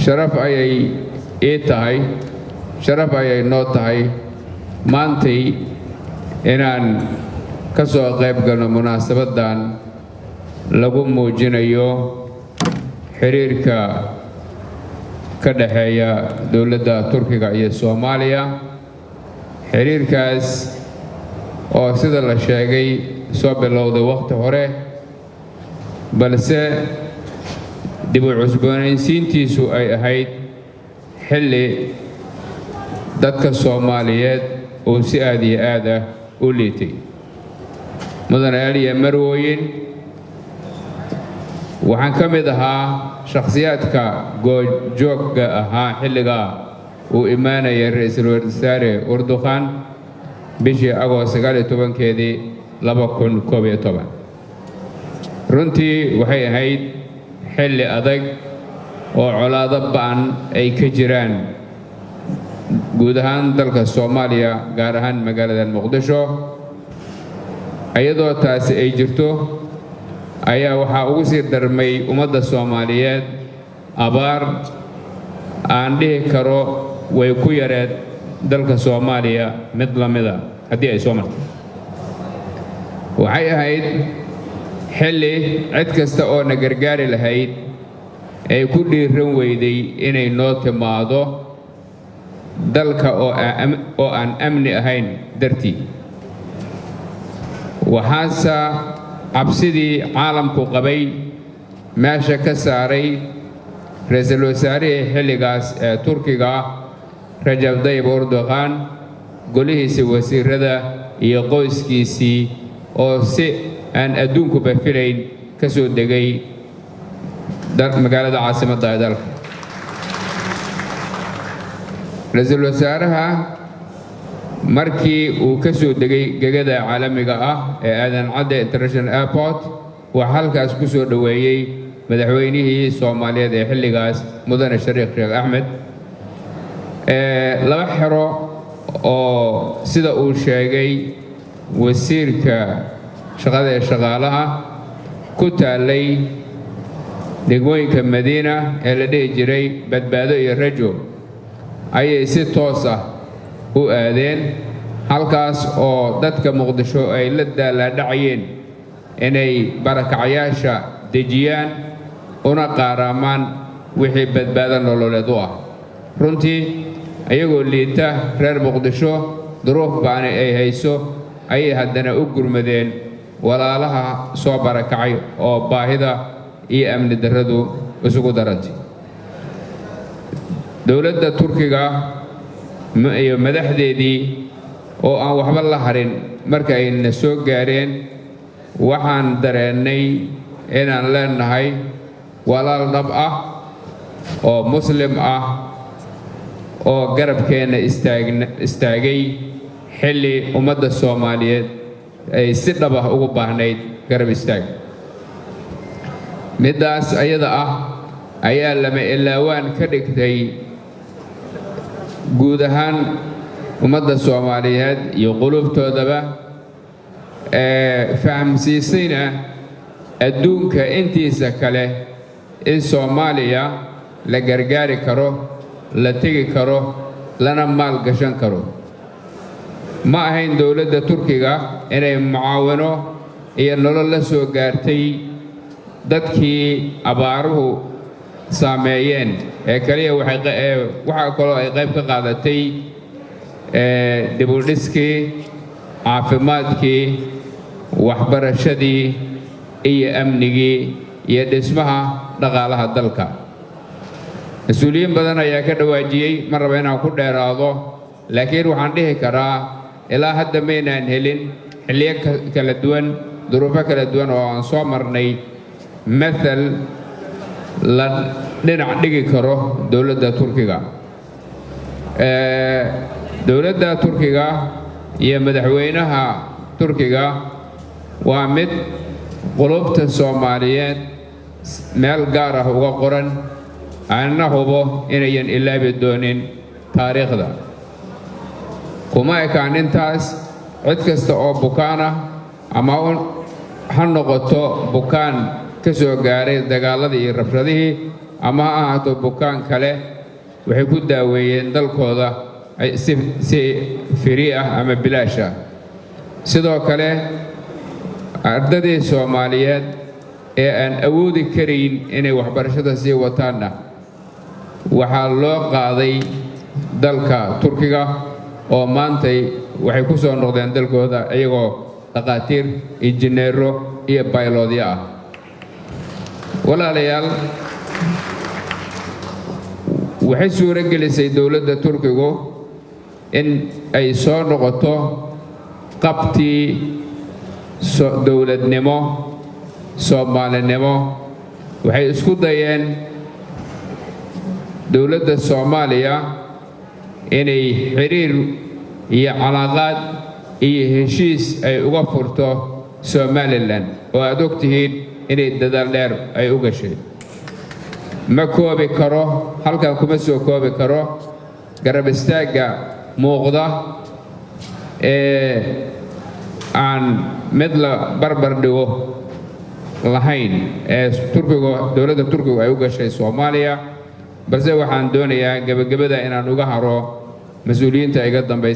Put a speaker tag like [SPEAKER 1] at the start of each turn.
[SPEAKER 1] Sharaf ayay ii tahay, sharaf ayay noo tahay maantay inaan ka soo qayb galno munaasabaddan lagu muujinayo xiriirka ka dhexeeya dowladda Turkiga iyo Soomaaliya, xiriirkaas oo sida la sheegay soo bilowday wakhti hore, balse dib u cusboonaysiintiisu ay ahayd xilli dadka Soomaaliyeed uu si aad iyo aad ah u liitay. Mudanayaal iyo marwooyin, waxaan ka mid ahaa shakhsiyaadka goobjoogga ahaa xilligaa uu imaanayay Ra-iisul Wasaare Erdogan bishii Agoost 19-keedii, 2011. Runtii waxay ahayd xilli adag oo colaado ba'an ay ka jiraan guud ahaan dalka Soomaaliya, gaar ahaan magaalada Muqdisho. Iyadoo taasi ay jirto ayaa waxaa ugu sii darmay ummadda Soomaaliyeed abaar aan dhihi karo way ku yareed dalka Soomaaliya mid la mida haddii ay soo martay. Waxay ahayd xilli cid kasta oo na gargaari lahayd ay ku dhiiran weyday inay noo timaado dalka oo aan amni ahayn dartii. Waxaase cabsidii caalamku qabay meesha ka saaray ra-iisul wasaarihii xilligaas ee Turkiga, Rajab Dayib Erdogan, golihiisii wasiirada iyo qoyskiisii oo si aan adduunkuba filayn ka soo degay magaalada caasimadda ee dalka. Ra-iisul wasaaraha markii uu ka soo degay gegada caalamiga ah ee Aadan Cadde International Airport, waxaa halkaas ku soo dhoweeyey madaxweynihii Soomaaliyeed ee xilligaas, Mudane Shariif Sheekh Axmed. Laba xero oo sida uu sheegay wasiirka shaqada ee shaqaalaha ku taallay degmooyinka Madiina ee la dhihi jiray Badbaado iyo Rajo ayay si toos ah u aadeen, halkaas oo dadka Muqdisho ay la daalaadhacayeen inay barakacyaasha dejiyaan una qaaraamaan wixii badbaado nololeed u ah. Runtii, ayagoo liita reer Muqdisho, duruuf baani ay hayso, ayay haddana u gurmadeen walaalaha soo barakacay oo baahida iyo amni darradu isugu darantay. Dowladda Turkiga iyo madaxdeedii oo aan waxba la harin marka ayna soo gaareen, waxaan dareennay inaan leenahay walaal dhab ah oo Muslim ah oo garabkeenna istaagay xilli ummadda Soomaaliyeed ay si dhab ah ugu baahnayd garab istaag. Middaas ayada ah ayaa lama ilaawaan ka dhigtay guud ahaan ummadda Soomaaliyeed iyo qulubtoodaba, ee fahamsiisayna adduunka intiisa kale in Soomaaliya la gargaari karo, la tegi karo, lana maal gashan karo. Ma ahayn dowladda Turkiga inay mucaawino iyo nolol la soo gaartay dadkii abaaruhu saameeyeen ee kaliya, waxaa kaloo ay qayb ka qaadatay dibudhiskii, caafimaadkii, waxbarashadii iyo amnigii iyo dhismaha dhaqaalaha dalka. Mas-uuliyiin badan ayaa ka dhawaajiyey, ma raba inaan ku dheeraado, laakiin waxaan dhihi karaa ilaa hadda maynaan helin xilliyo kala duwan, duruufo kala duwan oo aan soo marnay, mathal la dhinac dhigi karo dowladda Turkiga. Dowladda Turkiga iyo madaxweynaha Turkiga waa mid qulubta Soomaaliyeed meel gaar ah uga qoran, aanna hubo inayan ilaabi doonin taariikhda. Kuma ekaan intaas. Cid kasta oo bukaan ah, ama ha noqoto bukaan ka soo gaaray dagaaladii iyo rabshadihii, Ama ha ahaato bukaan kale, waxay ku daaweeyeen dalkooda si free ah ama bilaash ah. Sidoo kale, ardadii Soomaaliyeed ee aan awoodi karayn inay waxbarashada sii wataanna waxaa loo qaaday dalka Turkiga, oo maantay waxay ku soo noqdeen dalkooda iyagoo dhaqaatiir, injineero iyo bayloodyo ah. Walaalayaal, waxay suuro gelisay dowladda Turkigu in ay soo noqoto qabtii dowladnimo Soomaalinimo. Waxay isku dayeen dowladda Soomaaliya inay xiriir iyo calaaqaad iyo heshiis ay uga furto Somaliland, oo aad og tihiin inay dadaal dheer ay u gashay. Ma koobi karo, halkan kuma soo koobi karo garab istaagga muuqda ee aan mid la barbar dhigo lahayn ee Turkigu, dowladda Turkigu ay u gashay Soomaaliya, balse waxaan doonayaa gebagabada inaan uga haro mas-uuliyiinta iga dambaysa.